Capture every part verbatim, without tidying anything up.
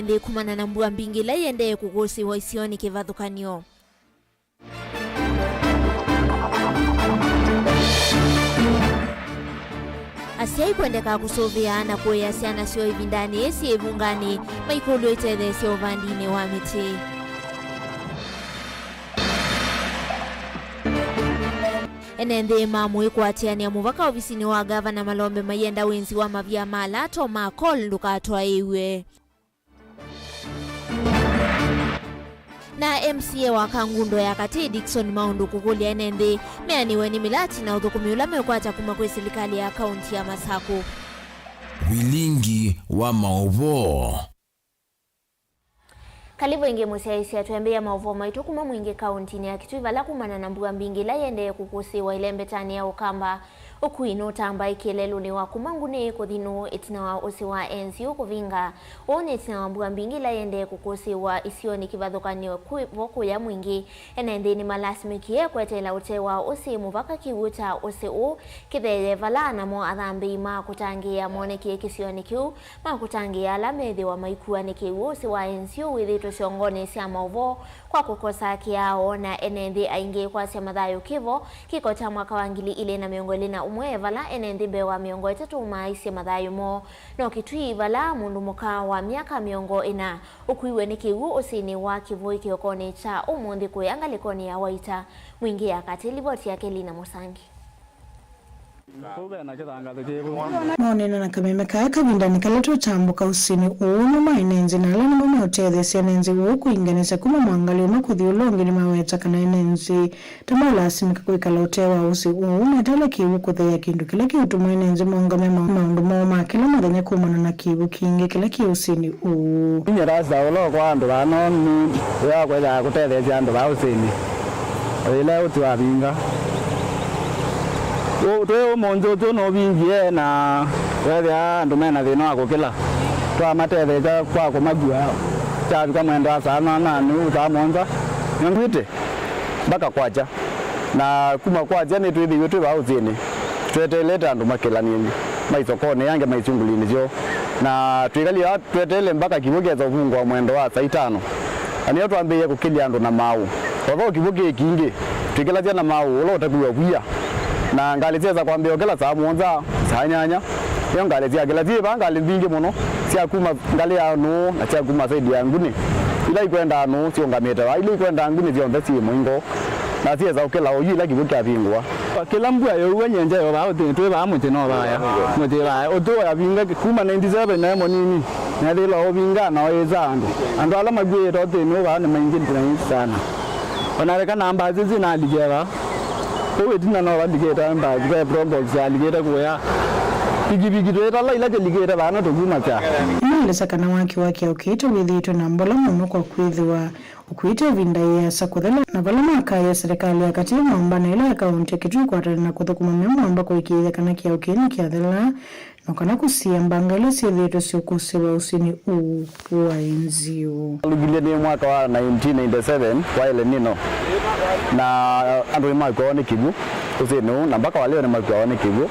nthĩ kumana na mbua mbingĩ ĩla ĩendee kũkũsĩĩwa isionĩ kĩvathũkany'o. Asyai kwendeka kũsũvĩa na kũea syana syoo ĩvindanĩ yĩĩ syĩ ĩvunganĩ maikũlw'e itetheesye ũvandinĩ wa mĩtĩ. Ene nthĩ ma mũĩ kũatĩanĩa mũvaka ovisinĩ wa ngavana malombe maienda wĩnzi wa mavia ma lato ma coal ndũkatwaĩĩw'e. Na M C A wa Kangundo ya Katĩ, Dickson Maũndũ kũkũlya ene nthĩ meanĩwe nĩ mĩlati na ũthũkũmi ũla meũkwata kuma kwĩ silikalĩ ya kaunti ya Masakũ. Vilingi wa maũvoo. Kalivu ĩngĩ mũsyaĩĩsya, twĩambĩĩa maũvoo maitũ kuma Mwingĩ kauntinĩ ya Kitui, vala kumana na mbua mbingĩ ĩla ĩendee kũkũsĩĩwa ĩlembetanĩ ya Ũkamba. Ũkui nũtambaĩkie lelũnĩ wa kuma Ngunĩ kũthi Nũũ ĩtina wa ũsĩ wa Enziu kũvinga. Ũũ nĩ ĩtina wa mbua mbingĩ ila iendee kũkũsĩĩwa isionĩ kĩvathũkany'o kwĩ vo kũya Mwingĩ. Ene nthĩ nĩmalasimĩkie kweteela ũtee wa ũsĩ mũvaka kĩw'ũ kya ũsĩ ũũ kĩtheeye, vala anamo athambĩi ma kũtangĩĩa moonekie kĩsionĩ kĩu ma kũtangĩĩa ala methĩwa maikuwa nĩ kĩw'ũ. Ũsĩ wa Enziu wĩthĩĩtwe syongonĩ sya maũvoo kwa kũkosa kĩao, na ene nthĩ aingĩ kwasya mathayũ kĩvo. Kĩko kya mwaka wa ngili ilĩ na mĩongo ĩlĩ na ũmwe, vala ene nthĩ mbee wa mĩongo ĩtatũ maaisye mathayũ moo. No Kitui, vala mũndũ mũka wa myaka mĩongo ĩna ũkuiwe nĩ kĩw'ũ ũsĩnĩ wa Kĩvũĩ kĩokonĩ kya ũmũnthĩ kũya ngalĩkonĩ ya Waita. Mwingĩ ya Katĩ, livoti yake Lina Mũsangi. Maũneena na kameme kaa kavindanĩ kala tũtambũka ũsĩnĩ ũũ, amwe ma ene nthĩ na ala nĩmo meũtetheesya ene nthĩ ũũ kũinganĩsya kuma mwangalĩ ũmwe kũthi ũla ũngĩ nĩmaweta kana ene nthĩ ta malasimĩka kwĩkala ũtee wa ũsĩ ũũ metele kĩw'ũ kũtheea kĩndũ kĩla kĩũtuma ene nthĩ maũngame ma-, maũndũ moo ma kĩla mũthenya kumana na kĩw'ũ kingĩ kĩla kĩ ũsĩnĩ ũũ. Ninyie Rasta ũla ũkwaa andũ vaa no nĩ wĩa wa kwĩthaa kũtetheesya andũ vaa ũsĩnĩ o yĩla ũtĩ wavinga. Ũ-, twĩ ũmũnthĩ ũtĩ nũvingie na weethĩa andũ mena thĩna wa kũkĩla. Twamatetheesya kwa kũmakua kyavika mwendo wa saa nana nũũ saa mũonza, nĩngwĩte mpaka kwakya. Na kuma kwakya nĩtwĩthĩiwe twĩ vaa ũsĩnĩ tweteelete andũ makĩlanĩe mai sokonĩ, angĩ mai syungulinĩ syoo. Na twĩkalile tweteele mpaka kĩw'ũ kesa ũvungũa mwendo wa saa itano. Na nĩyo twambĩĩe kũkĩlya andũ na maaũ. Although kĩw'ũ kĩ kingĩ, twĩkĩlasya na maaũ ũla ũtakuwa vwia. Na ngalĩ syesa kwambĩĩa ũkĩla saa mũonza, saa nyanya. Nĩyo ngalĩ syakĩla syĩ vaa, ngalĩ mbingĩ mũno sya kuma ngalĩ ya nũũ na sya kuma saidi ya Ngunĩ. Ila ikwendaa nũũ syũngamĩte vaa, ila ikwendaa Ngunĩ syonthe syĩ mũingo. Na syesa ũkĩla oyu ĩla kĩw'ũ kyavingũa. Kĩla mbua youa nyenja yo vaa ũtĩ, twĩ vaa mũtĩ no vaya. Mũtĩ vaya. Ũtĩ ũyavinga kuma ninety seven naĩ mũnini. Nethĩĩlwa ũvingaa na ũyĩsa andũ. Andũ ala makuĩte ũtĩ nũũ vaa nĩ maingĩ na aingĩ sana. Ona leka na mbasi isu nalikĩe vaa. Kũu ĩtina no valikĩte mbasi, ve Probox yalikĩte kũya. Pikipiki twĩtala ila kĩlikĩte vaa no tũkumasya. Nĩmaelesya kana waki wa kĩao kĩĩ tawĩthĩĩtwe na mbola mũno kwa kwĩthĩwa ũkuĩte ĩvinda yĩasa kũthela, na vala makaĩa silikalĩ ya katĩ ya mũamba na ĩla ya kaũntĩ ya Kitui kwatana na kũthũkũma me mũamba kũĩkĩĩthya kana kĩao kĩĩ nĩkyathela, no kana kũsiĩa mbanga ila syĩthĩĩtwe syĩũkũsĩĩwa ũsĩnĩ ũũ wa Enziu. Alũkilye nĩ mwaka wa nineteen ninety-seven kwa El Nino, na andũ nĩmakuawa nĩ kĩw'ũ ũsĩnĩ ũũ, na mpaka wa leo nĩmakuawa nĩ kĩw'ũ.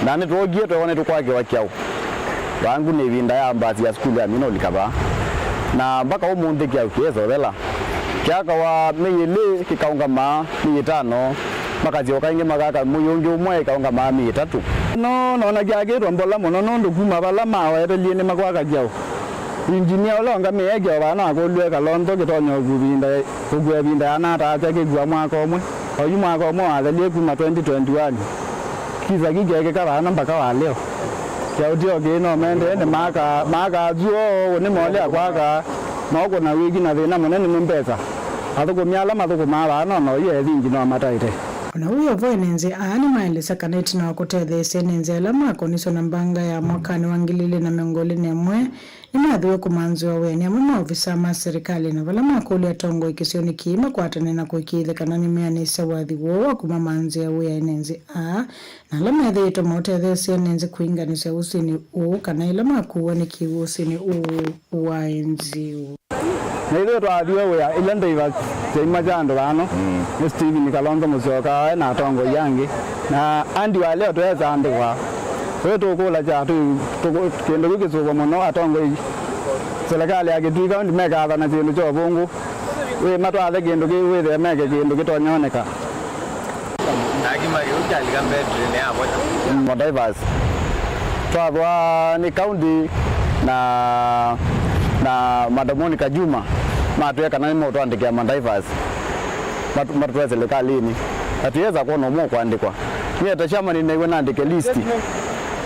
Na nĩtwookie twewa nĩtũkwakĩwa kyaũ. Vangu nĩ ĩvinda ya mbasi ya sukulu yamina ũlika vaa. Na mpaka ũmũnthĩ kyaũ kĩesa ũthela. Kyakawa mĩĩ ĩlĩ, kĩkaũngama mĩĩ ĩtano, makasyoka ĩngĩ makaka mũĩ ũngĩ ũmwe, ĩkaũngama mĩĩ ĩtatũ. No, nona kyakĩtwe mbola mũno nũndũ kuma vala mawetelie nĩmakwaka kyaũ. Injinia ũla ũngamĩe kyaũ vaa no akũlw'e Kalonzo kĩtonya kũvinda, kũkua ĩvinda yana ataasya kĩkua mwaka ũmwe. Oyu mwaka ũmwe wathelie kuma twenty twenty-one. Kisa kĩkekĩka vana mpaka wa leo. Kyaũtio kĩĩ no mendee nĩ maka, maka asu oo nĩ molea kwaka, no kũna wĩki na thĩna mũnene nĩ mbesa. Athũkũmi ala mathũkũmaa vaa no noyu ethingi no mataĩte. Ona ũu wĩ o vo, ene nzĩ aa nĩmaelesya kana ĩtina wa kũtetheesya ene nzĩ ala makoniswe na mbanga ya mwakanĩ wa ngili ilĩ na mĩongo ĩlĩ na ĩmwe, nĩmathiwe kũmanzĩwa wĩanĩ amwe maovisaa ma silikalĩ, na vala makũlya atongoi kĩsionĩ kĩĩ makwatane na kũĩkĩĩthya kana nĩmeanĩsya wathi woo wa kũmamanzĩa wĩa ene nzĩ aa, na ala methĩĩtwe maũtetheesya ene nzĩ kũinganĩsya ũsĩnĩ ũũ kana ĩla makuwa nĩ kĩw'ũ ũsĩnĩ ũũ wa Enziu. Na ithuĩ twathiwe wĩa ila ndaiva kyaima kya andũ vano, nĩ Stephen Kalonzo Musyoka aĩ na atongoi angĩ. Na andi wa leo tweesa andĩkwa. Ũyũ tũkũlasya tũ-, tũkũ-, kĩndũ kĩu kĩsũvwa mũno atongoi Silikalĩ ya Kitui County mekathana kĩndũ kya ũvũngũ, wĩ matwathe kĩndũ kĩu wĩthĩe meke kĩndũ kĩtonyoneka. Nake makĩu kyalika mbetri nĩ ya voya. Mm, madivers. Twathwa nĩ county na, na Madam Monica Juma matwĩa kana nĩmũtwandĩkĩa madivers. Matu-, matũtwae silikalĩnĩ. Na tũyĩsa kwona ũmwe ũkwandĩkwa. Nyie ta chairman nĩnaiwe nandĩke list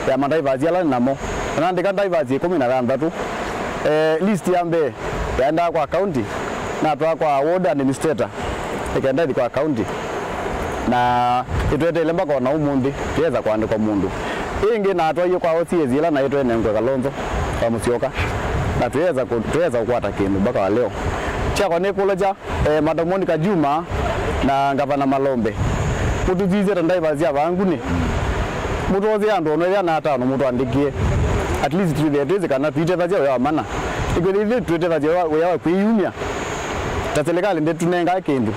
ya madivers ala nĩ namo. Na nandĩka divers ĩkũmi na thanthatũ. Eh, list ya mbee yaendaa kwa county, natwaa kwa ward administrator, ĩkenda ĩthi kwa county. Na ĩtweteele mpaka ona ũmũnthĩ, tũyĩsa kũandĩkwa mũndũ. Ĩngĩ natwaie kwa O C S ĩla naĩ twenengwe Kalonzo wa Musyoka, na tũyĩsa kũ-, tũyĩsa kũkwata kĩndũ mpaka wa leo. Kyakwa nĩ kũlakya, eh, Madam Monica Juma na Ngavana Malombe, mũtũsisye ta divers sya vaa Nguni. Mũtwosee andũ ono ĩana atano mũtũandĩkĩe. At least twĩthĩe twĩsĩ kana twĩtethasya wĩa wa mana. Nĩkwĩthĩa ithyĩ twĩtethasya wĩa wa, wĩa wa kwĩyumya. Ta silikalĩ ndĩtũnengaa kĩndũ.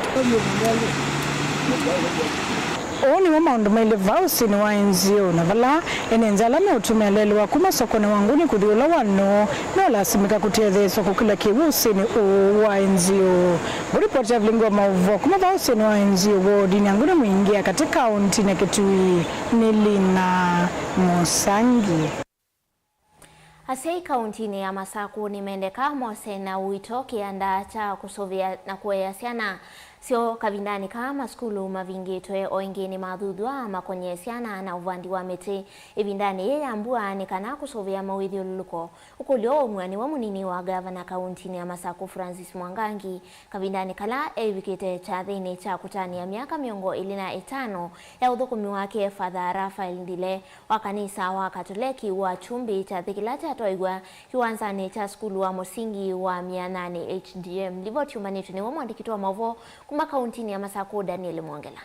Ũũ nĩw'o maũndũ mailye vaa ũsĩnĩ wa N G O, na vala ene nza ala meũtũmĩa lelũ wa kuma sokonĩ wa Nguni kũthi ũla wa Nũũ meũlasimĩka kũtetheeswa kũkĩla kĩw'ũ ũsĩnĩ ũũ wa N G O. Ngũripoti ya vilingi wa maũvoo kuma vaa ũsĩnĩ wa N G O wodinĩ ya Nguni Mwingi ya katĩ kaũntinĩ ya Kitui nĩ Lina Mũsangi. Asyai kaũntinĩ ya Masakũ nĩmendeka mose na ũito kĩanda kya kũsũvĩa na kũea syana syoo kavindanĩ kaa masukulu mavingĩtwe, o ĩngĩ nĩmathuthw'a makony'e syana na ũvandi wa mĩtĩ ĩvindanĩ yĩĩ ya mbua nĩ kana kũsũvĩa mawĩthyũlũlũko. Ũkũlyo ũũ mwĩanĩw'a mũnini wa ngavana kaũntinĩ ya Masakũ Francis Mwangangi kavindanĩ kala eĩvikĩte kyathĩnĩ kya kũtanĩa myaka mĩongo ĩlĩ na ĩtano ya ũthũkũmi wake Father Raphael Ndile wa kanisa wa Katoleki wa Kyumbi, kyathĩ kĩla kyatwaiw'a kĩwanzanĩ kya sukulu wa mũsingi wa Mĩananĩ H D M. Livoti yumanĩtw'e nĩwe mwandĩki witũ wa maũvoo kuma kaũntinĩ ya Masakũ, Daniel Mwongela.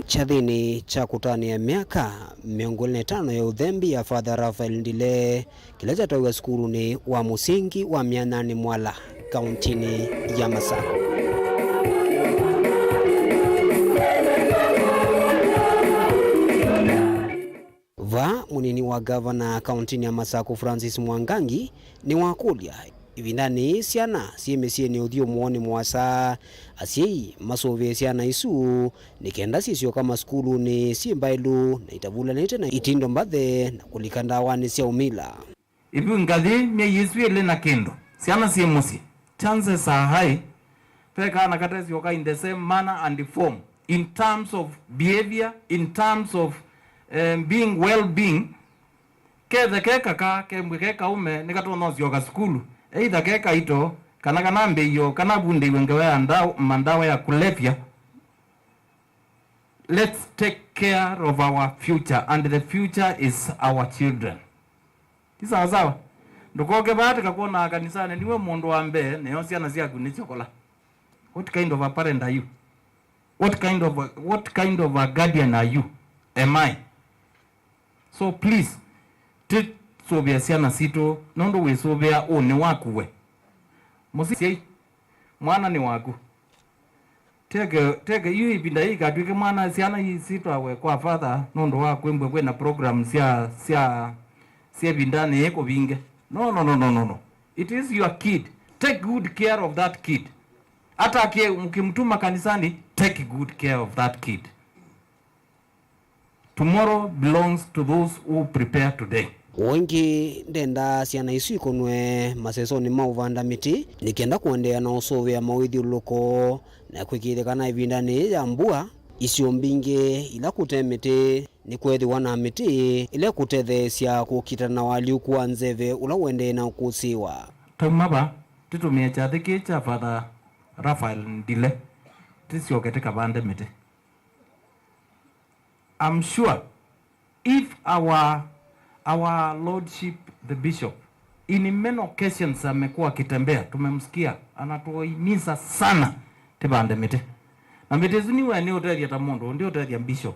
Kyathĩnĩ kya kũtanĩa myaka mĩongo ĩlĩ na ĩtano ya ũthembi ya Father Raphael Ndile, kĩla kyatwaiw'a sukulunĩ wa mũsingi wa Mĩananĩ Mwala, kaũntinĩ ya Masakũ. Vaa, mũnini wa ngavana kaũntinĩ ya Masakũ Francis Mwangangi nĩwakũlya, ĩvindanĩ yĩĩ syana syĩ mĩsyĩnĩ ũthyũmũonĩ mũasa, asyai masũvĩe syana isu nĩ kenda syĩsyoka masukulunĩ syĩ mbaĩlu na itavulanĩte na itindo mbathe na kũlika ndawanĩ sya ũmila. Ĩvinda yĩĩ, myei ĩsu ĩlĩ na kĩndũ, syana syĩ mũsyĩ, chances are high ve kana katesyoka in the same manner and form in terms of behavior, in terms of, um, being well being. Kethe ke kaka, kembwe ke kaũme, nĩkatonya ũsyoka sukulu, either ke kaito, kana kanambĩĩo, kanavundĩiwe ngewa ya ndawa, mandawa ya kulevya. Let's take care of our future, and the future is our children. Ti sawa sawa? Ndũkoke vaa tĩkakwonaa kanisanĩ, niwe mũndũ wa mbee, neo syana syaku nĩsyokola. What kind of a parent are you? What kind of a, what kind of a guardian are you? Am I? So please, tũsũvĩe syana sitũ, nũndũ wĩsũvĩa ũnĩ waku we. Mũsyai, mwana nĩ waku. Teke, teke yu ĩvinda yĩĩ ĩkatw'ĩke mwana, syana ii sitwawe kwa father nũndũ wa kwĩmbwe kwĩna program sya, sya, sya ĩvindanĩ yĩĩ kũvinge. No, no, no, no, no, no. It is your kid. Take good care of that kid. Hata aki-, mkimtuma kanisani, take good care of that kid. Tomorrow belongs to those who prepare today. O ĩngĩ, ndendaa syana isu ikũnwe masesonĩ ma ũvanda mĩtĩ nĩ kenda kũendeea na ũsũvĩa mawĩthyũlũlũko na kwĩkĩĩthya kana ĩvindanĩ yĩĩ ya mbua, isio mbingĩ ila kũte mĩtĩ nĩkweethĩwa na mĩtĩ ĩla ĩkũtetheesya kũkitana na ũalyũku wa nzeve ũla ũendee na kũsĩĩwa. Tauma va, tũtũmĩe kyathĩ kĩĩ kya Father Raphael Ndile, tĩsyoke tĩkavande mĩtĩ. I'm sure if our, our lordship the bishop, in many occasions amekuwa akitembea, tumemsikia anatuhimiza sana tũvande mĩtĩ. Na mĩtĩ ĩsu nĩwe nĩũtethya ta mũndũ, ndĩũtethya bishop.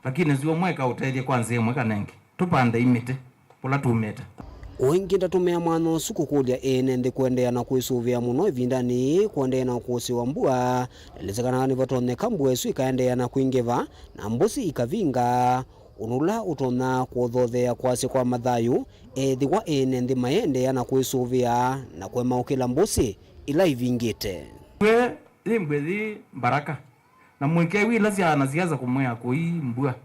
Lakini sio mweka ũtethye kwa nzĩa ĩmwe kana ĩngĩ. Tũvandei mĩtĩ kũla tumĩte. O ĩngĩ ndatũmĩa mwanya ũsu kũkũlya ene nthĩ kũendeea na kwĩsũvĩa mũno ĩvindanĩ yĩĩ kũendeea na ũkũsĩ wa mbua. Nalĩsĩ kana nĩvatonyeka mbua ĩsu ĩkaendeea na kwingĩva na mbũsĩ ikavinga, ũndũ ũla ũtonya kũthothea kwasya kwa mathayũ, ethĩwa ene nthĩ maendeea na kwĩsũvĩa na kũema ũkĩla mbũsĩ ila ivingĩte. We yĩmbwe yĩ mbaraka, na mũikew'e ila sya anasiasa kũmwĩa kũi mbua,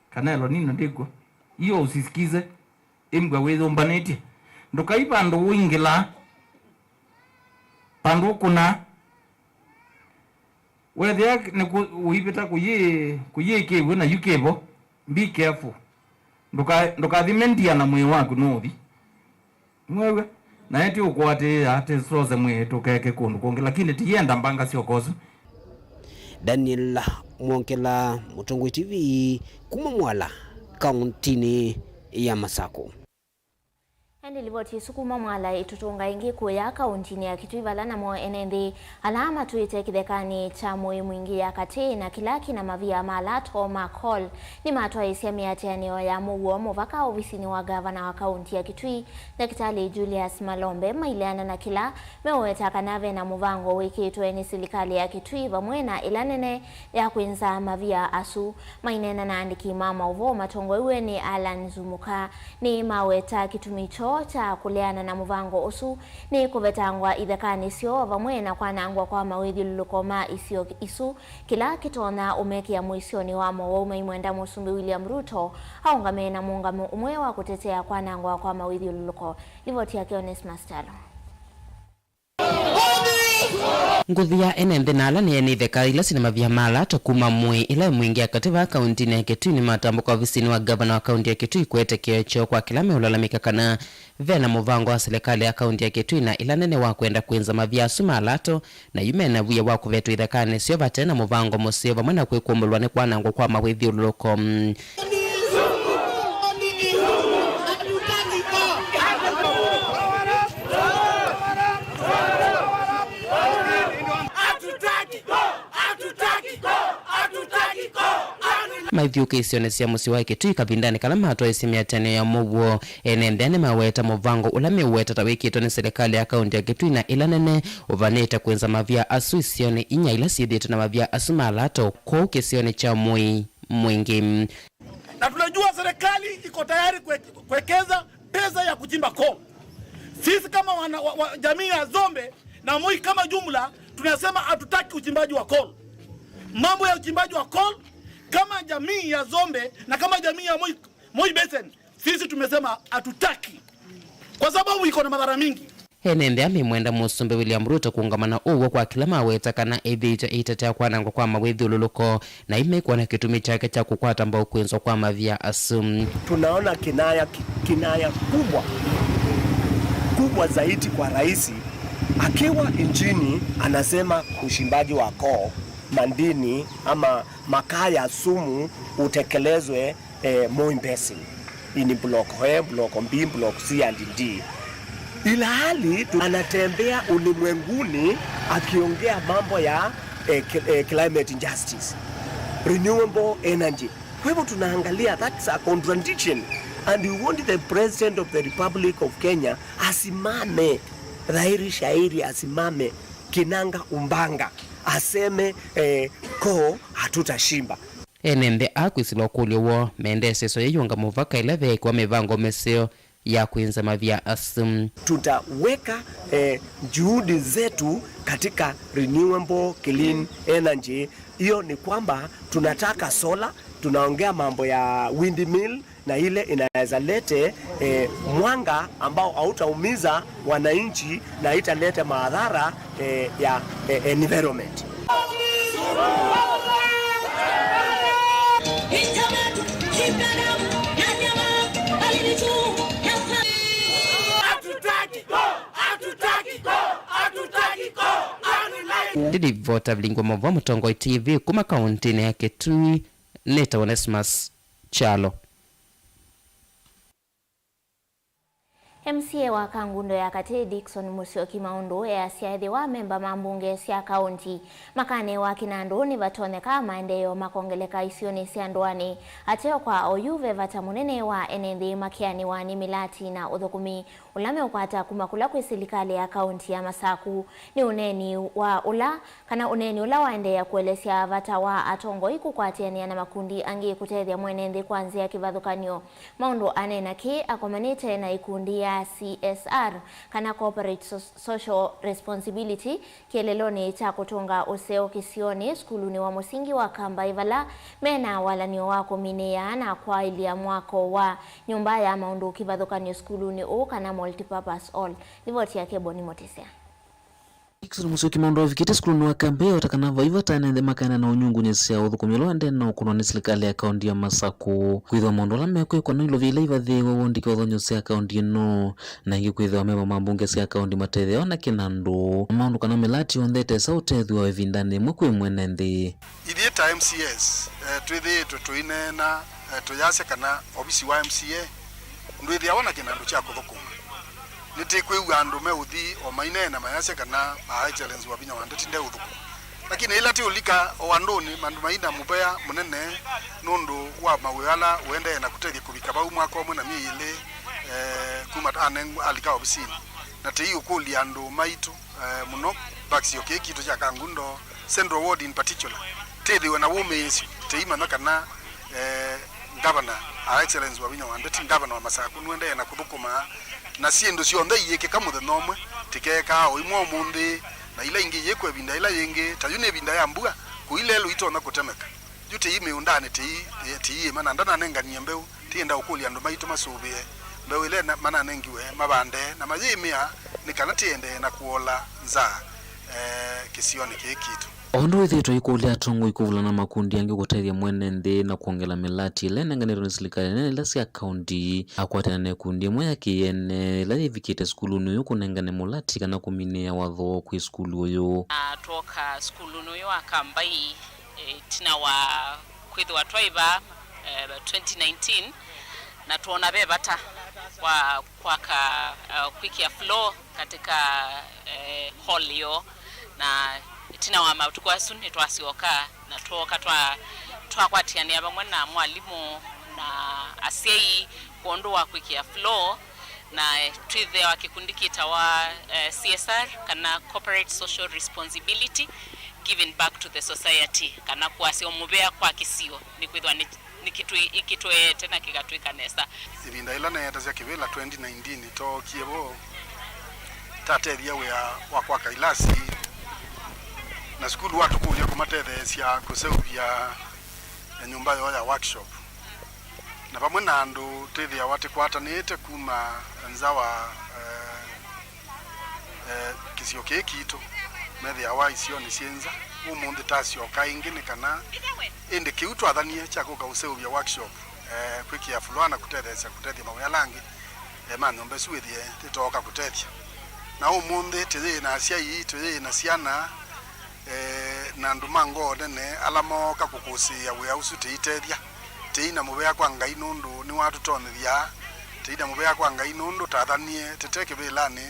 kana El Nino ndĩkw'o, iyo usisikize, ĩmbwa wĩyũmbanĩtye. Ndũkai vandũ ũingĩlaa, vandũ ũkũnaa. Wethĩa nĩ kũ-, ũivĩta kũyĩ, kũyĩ kĩw'ũ na yu kĩvo, be careful. Ndũka-, ndũkathime ndia na mwĩĩ waku nũũthi. Mwew'a? Naĩ ti ũkũatĩĩa, ti sose mwĩĩ tũkeke kũndũ kũngĩ, lakini tiyenda mbanga syoka ũsu. Daniel Mwongela, Mũtongoi T V, kuma Mwala, kauntinĩ ya Masakũ. Ĩndĩ livoti ĩsu kuma Mwala ĩtũtũnga ĩngĩ kũya kauntinĩ ya Kitui, vala namo ene nthĩ ala matwĩte kĩthekanĩ kya Mũĩ Mwingĩ ya katĩ na kĩla kĩna mavia ma lato ma coal nĩmatwaĩĩsya mĩatĩanĩo ya mũuo mũvaka ovisinĩ wa ngavana wa kaunti ya Kitui, Ndakĩtalĩ Julius Malombe, maileana na kĩla meũweta kana ve na mũvango wĩkĩtwe nĩ silikalĩ ya Kitui vamwe na ĩla nene ya kwĩnza mavia asu. Maineena na aandĩki ma maũvoo matongoew'e nĩ Allan Zumuka, nĩmaweta kĩtumi kyoo kya kũleana na mũvango ũsu nĩ kũvetangwa ithekanĩ syoo vamwe na kwanangwa kwa mawĩthyũlũlũko ma isio isu, kĩla kĩtonya ũmekĩa mũisyonĩ wa mowau maimwenda Mũsumbĩ William Ruto aũngame na mũũngamo ũmwe wa kũtetea kwanangwa kwa mawĩthyũlũlũko. Livoti yake Onesmus Kyalo. Ngũthi ya ene nthĩ na ala nĩ ene itheka ila syĩna mavia ma lato kuma Mũĩ ĩla ĩ Mwingĩ ya katĩ vaa kauntinĩ ya Kitui nĩmatambũka ovisinĩ wa ngavana wa kaunti ya Kitui kũete kĩeo kyoo kwa kĩla meũlalamĩka kana ve na mũvango wa silikalĩ ya kaunti ya Kitui na ĩla nene wa kwenda kwĩnza mavia asu ma lato, na yu me na wia wa kũvetwa ithekanĩ syoo vate na mũvango mũseo vamwe na kwĩkũmbũlwa nĩ kwanangwa kwa mawĩthyũlũlũko. Mathiũkĩĩsyonĩ sya mũsyĩ wa Kitui kavindanĩ kala matwaĩsye mĩatĩanĩo ya mũuo, ene nthĩ nĩmaweta mũvango ũla meũweta ta wĩkĩtwe nĩ silikalĩ ya kaunti ya Kitui na ĩla nene ũvanĩte kwĩnza mavia asu isionĩ inya ila syĩthĩĩtwe na mavia asu ma lato kũu kĩsionĩ kya Mũĩ Mwingĩ. Na tunajua serikali iko tayari kue-, kuwekeza pesa ya kuchimba coal. Sisi kama wana, wa, wa, jamii ya Zombe na Moi kama jumla, tunasema hatutaki uchimbaji wa coal. Mambo ya uchimbaji wa coal, kama jamii ya Zombe na kama jamii ya Moi, Moi Basin, sisi tumesema hatutaki. Kwa sababu iko na madhara mingi. Ene nthĩ amemwenda Mũsumbĩ William Ruto kũũngama na ũw'o kwa kĩla maweta kana ĩthĩĩtwe ĩitetea kwanangwa kwa mawĩthyũlũlũko, na imekwona kĩtumi kyake kya kũkwata mbau kwĩnzwa kwa mavia asu. Tunaona kinaya, ki-, kinaya kubwa, kubwa zaidi kwa rais akiwa nchini anasema uchimbaji wa coal, madini ama makaa ya sumu utekelezwe eh, Moi Basin in block A, block B, block C and D. Ilhali tu-, anatembea ulimwenguni akiongea mambo ya eh, cl-, eh, climate justice, renewable energy. Kwa hivyo tunaangalia, that's a contradiction, and we want the President of the Republic of Kenya asimame dhahiri shairi, asimame kinanga umbanga, aseme eh, coal hatutachimba. Ene nthĩ aa kwĩsĩla ũkũlyo woo, mendee ĩseso yĩĩ yũngamw'a vaka ĩla veekĩwa mĩvango mĩseo ya kwĩnza mavia asu. Tutaweka eh, juhudi zetu katika renewable clean energy. Hiyo ni kwamba tunataka solar, tunaongea mambo ya windmill, na ile inaweza lete eh, mwanga ambao hautaumiza wananchi na italete madhara eh, ya eh, environment. Ndilivota vilingwa mavo Mũtongoi T V kuma kauntinĩ ya Kitui, nĩtawa Onesmus Kyalo. M C A wa Kangundo ya Katĩ, Dickson Musyoki Maũndũ, easya ethĩwa amemba ma mbunge sya kaũnti makanewa kĩnandũ, nĩvatonyeka maendeeo makongeleka isionĩ sya ndũanĩ. Ateo kwa oyu, ve vata mũnene wa ene nthĩ makĩanĩwa nĩ mĩlati na ũthũkũmi ũla meũkwata kuma kũla kwĩ silikalĩ ya kaũnti ya Masaku. Nĩ ũneeni wa ũla, kana ũneeni ũla waendeea kũelesya vata wa atongoi kũkwatĩanĩa na makundi angĩ kũtethya mwene nthĩ kwa nzĩa kĩvathũkany'o. Maũndũ aneena kĩĩ akomanĩte na ikundi ya C S R, kana Corporate So-, Social Responsibility, kĩelelonĩ kya kũtũnga ũseo kĩsionĩ, sukulunĩ wa mũsingi wa Kambai, vala me na walany'o wa kũminĩĩa na kwaĩlya mwako wa nyũmba ya maũndũ kĩvathũkany'o sukulunĩ ũũ, kana multipurpose hall. Livoti yake Boni Mũtĩsya. Dickson Musyoki Maũndũ avikĩte sukulunĩ wa Kambai ota kana vai vata ene nthĩ makaenda na ũnyungunyĩsya ũthũkũmi ũla ũendee na ũkũnwa nĩ silikalĩ ya kaũnti ya Masaku. Kwĩthĩwa maũndũ ala mekwĩkwa na ilovia ila ivathĩĩwe wondĩ kĩvathũkany'o sya kaũnti ĩno, na ĩngĩ kwĩthĩwa memba ma mbunge sya kaũnti matetheawa na kĩnandũ, na maũndũ kana mĩlati yonthe ĩtesa ũtethw'a o ĩvindanĩ yĩmwe kwĩ mwene nthĩ. Ithyĩ ta M C As, eh, twĩthĩĩtwe tũineena, eh, tũyasya kana ovisi wa M C A ndwĩthĩawa na kĩnandũ kya kũthũkũma. Nĩtĩkwĩw'a andũ meũthi o maineena mayasya kana Her Excellency Wavinya wa Ndeti ndeũthũkũma. Lakini ĩla tĩũlika o andũnĩ, mandũ mai na mũvea mũnene nũndũ wa mawĩa ala ũendee na kũtethya kũvika vau mwaka ũmwe na myei ĩlĩ, eh, kuma anengwa alika ovisinĩ. Na tĩiũkũlya andũ maitũ, eh, mũno kĩsio kĩĩ kitũ kya Kangundo, Central Ward in particular, tĩthĩwe na wũmĩĩsyo, tĩimanya kana, eh, Ngavana, Her Excellency Wavinya wa Ndeti, Ngavana wa Masaku, nũendee na kũthũkũma, na syĩndũ syonthe iyĩkĩka mũthenya ũmwe, tikeekaa o imwe ũmũnthĩ, na ila ingĩ iyĩkwa ĩvinda ĩla yĩngĩ, ta yu nĩ ĩvinda ya mbua, kũi lelũ itonya kũtemeka. Yu tĩi mĩũndanĩ, tĩi, tĩi ĩma, na ndananenganie mbeũ, tĩenda ũkũlya andũ maitũ masũvĩe mbeũ ĩla ĩna-, mananengiwe mavande na mayĩĩmĩa, nĩ kana tĩendee na kũola nzaa, eh, kĩsionĩ kĩĩ kitũ. O ũndũ wĩthĩĩtwe ikũlya atongoi kũvulana na makundi angĩ kũtethya mwene nthĩ na kwongela mĩlati ĩla ĩnenganĩtwe nĩ silikalĩ nene ila sya kaũnti, akwatana na ikundi ĩmwe ya kĩene ĩla yĩvikĩte sukulunĩ ũyũ kũnengane mũlati kana kũminĩĩa watho kwĩ sukulu ũyũ. Na twoka sukulunĩ ũyũ wa Kambai, eh, ĩtina wa kwĩthĩwa twaĩ vaa, eh, twenty nineteen, na twoona ve vata wa kwaka, eh, kwĩkĩa floor katika, eh, hall ĩyo, na ĩtina wa matukũ asu nĩtwasyoka na twooka twa-, twakwatĩanĩa vamwe na mwalimũ na asyai kwondũ wa kwĩkĩa floor, na, eh, twĩthĩawa kĩkundi kĩtawa, eh, C S R, kana Corporate Social Responsibility, giving back to the society, kana kũasya mũvea kwa kĩsio, nĩkwĩthĩwa nĩ, nĩkĩtwĩ-, ĩkĩtũeete na kĩkatwĩka nesa. Ĩvinda yĩla neetasya kĩvĩla twenty nineteen, tookie vo tatethya wĩa wa kwaka ilasi, na sukulu watũkũlya kũmatetheesya kũseũvya nyũmba yoo ya workshop. Na vamwe na andũ twĩthĩawa tĩkwatanĩte kuma nza wa, eh, eh, kĩsio kĩĩ kitũ, methĩawa isionĩ syĩ nza. Ũmũnthĩ tasyoka ĩngĩ nĩ kana ĩndĩ kĩu twathanie kya kũka ũseũvya workshop, eh, kwĩkĩa floor na kũtetheesya kũtethya mawĩa ala angĩ, eh, ma nyũmba ĩsu wĩthĩe tĩtooka kũtethya. Na ũmũnthĩ tĩyĩ na asyai, tũyĩ na syana, eh, na andũ ma ngoo nene ala mooka kũkũsĩĩa wĩa ũsu tĩitethya. Tĩi na mũvea kwa Ngai nũndũ nĩwatũtonyethya. Tĩi na mũvea kwa Ngai nũndũ tathanie tĩte kĩvĩlanĩ,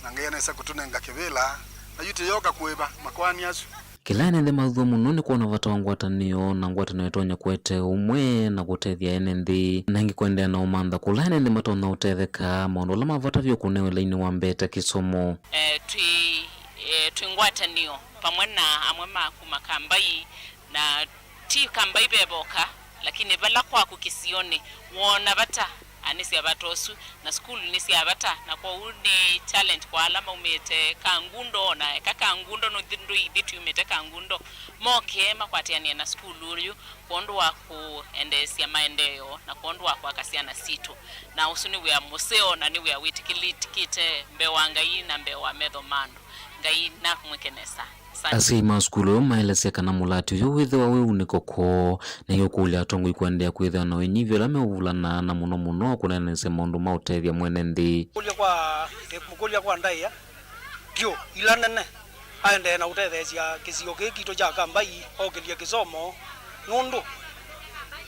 na Ngai anesa kũtũnenga kĩvĩla. Na yu tĩyoka kũĩva makoani asu. Kĩla ene nthĩ mathuthw'a mũno nĩ kwona vata wa ngwatanĩo, na ngwatanĩo ĩtonya kũete ũmwe na kũtethya ene nthĩ, na ĩngĩ kũendeea na ũmantha kũla ene nthĩ matonya ũtetheka. Maũndũ ala ma vata vyũ kũnewe lainĩ wa mbee ta kĩsomo. Eh, twĩ, eh, twĩ ngwatanĩo vamwe na amwe ma kuma Kambai, na ti Kambai ve voka, lakini vala kwaku kĩsionĩ woona vata, a, nĩ sya vata ũsu, na sukulu nĩ sya vata, na kwoou nĩ challenge kwa ala maumĩte Kangundo, na eka Kangundo nũthi-, ndũithi twĩumĩte Kangundo, moke makwatĩanĩe na sukulu ũyũ kwondũ wa kũendeesya maendeeo na kwondũ wa kwaka syana sitũ. Na ũsu nĩ wĩa mũseo na nĩ wĩa wĩtĩkĩlĩkĩte mbee wa Ngai na mbee wa metho ma andũ. Ngai namwĩke nesa. Asante. Asyai ma sukulu ũyũ maelesya kana mũlati ũyũ wĩthĩwa wĩ unĩko kwoo, na ĩũkũlya atongoi kũendeea kwĩthĩwa na ũinyivyo ũla meũvulana na mũno mũno kũneenanĩsya maũndũ ma ũtethya mwene nthĩ. Kũlya kwa, kũkũlya kwa ndaĩa vyũ ila nene, aendee na ũtetheesya kĩsio kĩĩ kitũ kya Kambai okĩlye kĩsomo, nũndũ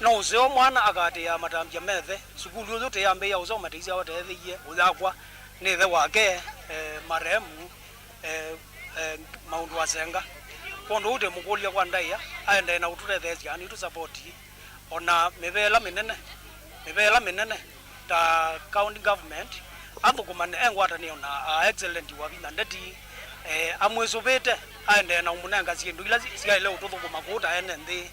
No ũseo mwana akaatĩĩaa matambya methe. Sukulu ũyũ tĩyambĩĩa ũsoma tĩisya wateethĩie ũyakwa nĩ ĩthe wake, eh, marehemu, eh, eh, Maũndũ Asenga. Kwondũ ũu tĩmũkũlya kwa ndaĩa aendee na ũtũtetheesya nĩtũsapoti. Ona mĩvea ĩla mĩnene, mĩvea ĩla mĩnene ta county government, athũkũmane e ngwatanĩo na a excellent Wavinya Ndeti, eh, amwĩsũvĩte aendee na ũmũnenga syĩndũ ila syaĩle ũtũthũkũma kũu ta ene nthĩ.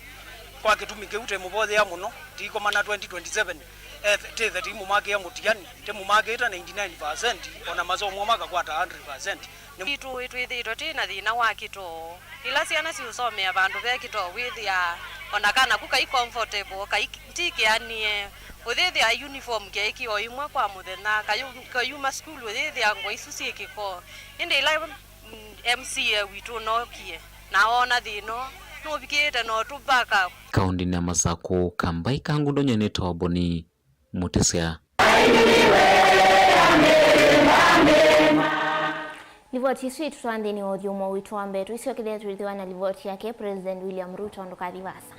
Kwa kĩtumi kĩu tĩmũvoyea mũno, tĩikomana twenty twenty-seven, eh, tĩthe tĩimũmakĩa mũtiani, tĩmũmakĩte ninety-nine percent, ona masomo makakwata hundred percent. Nĩ- Twitũ twĩthĩĩtwe twĩ na thĩna wa kĩtoo. Ĩla syana siũsomea vandũ ve kĩtoo, wĩthĩaa ona kana ku kai comfortable, kai ti keanĩe. Ũyĩthĩa uniform kyaĩkĩe o ĩmwe kwa mũthenya, kayu-, kayuma sukulu ũyĩthĩa ngũa isu syĩ kĩkoo. Ĩndĩ ĩla, mm, M C A witũ nookie na oona thĩna ũũ, nũvikĩĩte na ũtũ back up. Kaũndĩnĩ ya Masakũ, kambai ka ngũndũ nĩ Toboni Mũtĩsya. Livoti ĩsu ĩtũtwaa nthĩnĩ wa ũthyũmũo witũ wa mbee. Tũisyokethya twĩthĩwa na livoti yake President William Ruto. Ndũkathi vaasa.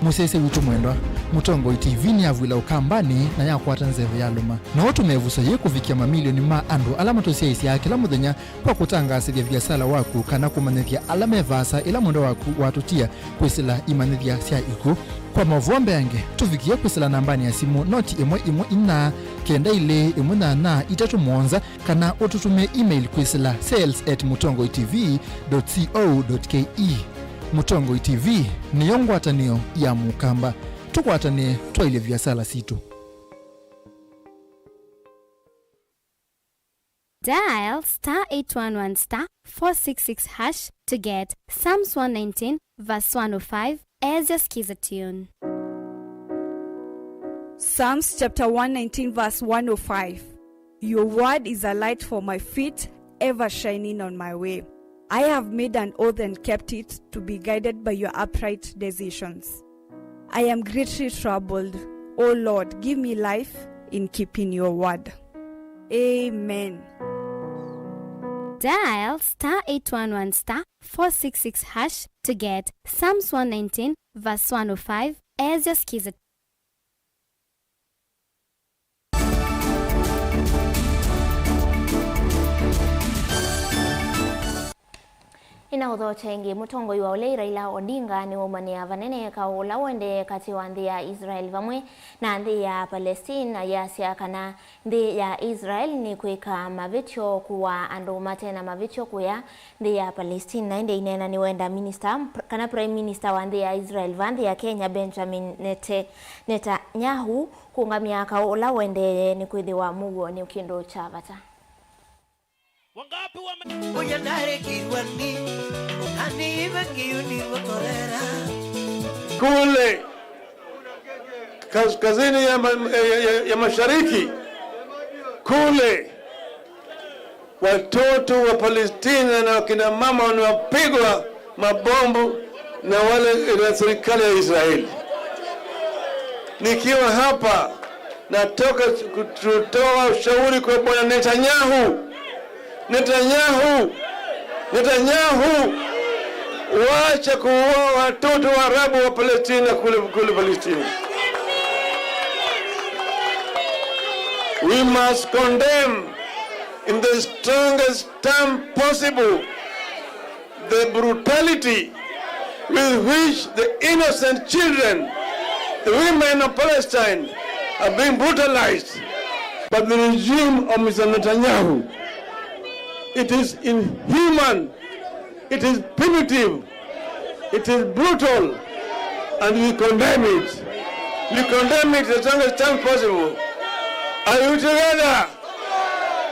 Mũsyaĩĩsya witũ mwendwa, Mũtongoi T V nĩyavw'ĩla Ũkambanĩ na yakwata nzeve yalũma. No ũtũme ĩvuso yĩĩ kũvikĩa mamilioni ma andũ ala matũsyaĩĩsyaa kĩla mũthenya kwa kũtangaasĩthya viasala waku kana kũmanyĩthya ala me vaasa ĩla mwendwa waku watũtia kwĩsĩla imanyĩthya sya ikw'ũ. Kwa maũvoo mbeange, tũvikĩe kwĩsĩla nambanĩ ya simũ noti ĩmwe ĩmwe inya kenda ilĩ ĩmwe nyanya itatũ mũonza, kana ũtũtũmĩe email kwĩsĩla sales at mũtongoi T V dot co dot K E. Mũtongoi T V nĩyo ngwatanĩo ya Mũkamba. Tũkwatanĩe twaĩlye viasala sitũ. Dial star eight one one star four six six hash to get Psalms one nineteen verse one oh five as your Skiza tune. Psalms chapter one nineteen verse one oh five. Your word is a light for my feet, ever shining on my way. I have made an oath and kept it, to be guided by your upright decisions. I am greatly troubled. O Lord, give me life in keeping your word. Amen. Dial star eight one one star four six six hash to get Psalms one nineteen verse one oh five as your Skiza. Nĩnaũthokya ĩngĩ, mũtongoi wa ũlei Raila Odinga nĩwaumanĩa vanene kaũ ũla ũendee katĩ wa nthĩ ya Israel vamwe na nthĩ ya Palestine, ayasya kana nthĩ ya Israel nĩkwĩka mavĩtyo kũaa andũ mate na mavĩtyo kũya nthĩ ya Palestine. Na ĩndĩ aineena nĩwenda minista, kana Prime Minister wa nthĩ ya Israel vaa nthĩ ya Kenya, Benjamin Nete-, Netanyahu, kũũngamya kaũ ũla ũendee, nĩkwĩthĩwa mũuo nĩ kĩndũ kya vata. Wangapi wame- Uja dare kirwani, ani iwe kiuni watorera. Kule kaskazini ya, ma- ya, ya, ya mashariki, kule watoto wa Palestina na wakina mama wanapigwa mabombu na wale, na serikali ya Israeli. Nikiwa hapa, natoka kutoa ushauri kwa Bwana Netanyahu. Netanyahu, Netanyahu, wacha kuua watoto wa Arabu wa Palestina kule, kule Palestina. We must condemn in the strongest term possible the brutality with which the innocent children, the women of Palestine, are being brutalized by the regime of Mister Netanyahu. It is inhuman, it is punitive, it is brutal, and we condemn it. We condemn it the strongest term possible. Are you together?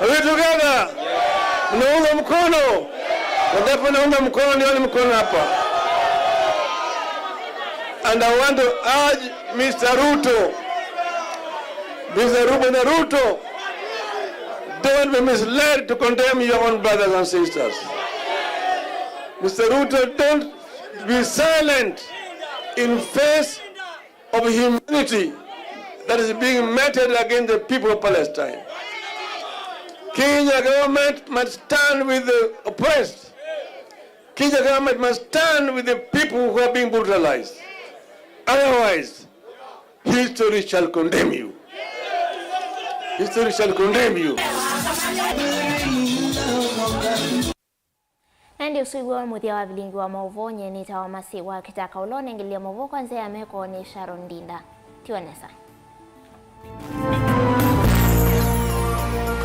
Are we together? Mnaunga mkono? Wangapi wanaunga mkono? Nione mkono hapa. And I want to urge Mister Ruto, Mister Ruben Ruto, don't be misled to condemn your own brothers and sisters. Mister Ruto, don't be silent in face of humanity that is being meted against the people of Palestine. Kenya government must stand with the oppressed. Kenya government must stand with the people who are being brutalized. Otherwise, history shall condemn you. History shall condemn you. Na ĩndĩ ũsu nĩw'o mũthya wa vilingi wa maũvoo. Nyie nĩtawa Masi wa Kitaka. Ũla ũnengelile maũvoo kwa nzĩa ya meko nĩ Sharon Ndinda. Tiwa nesa.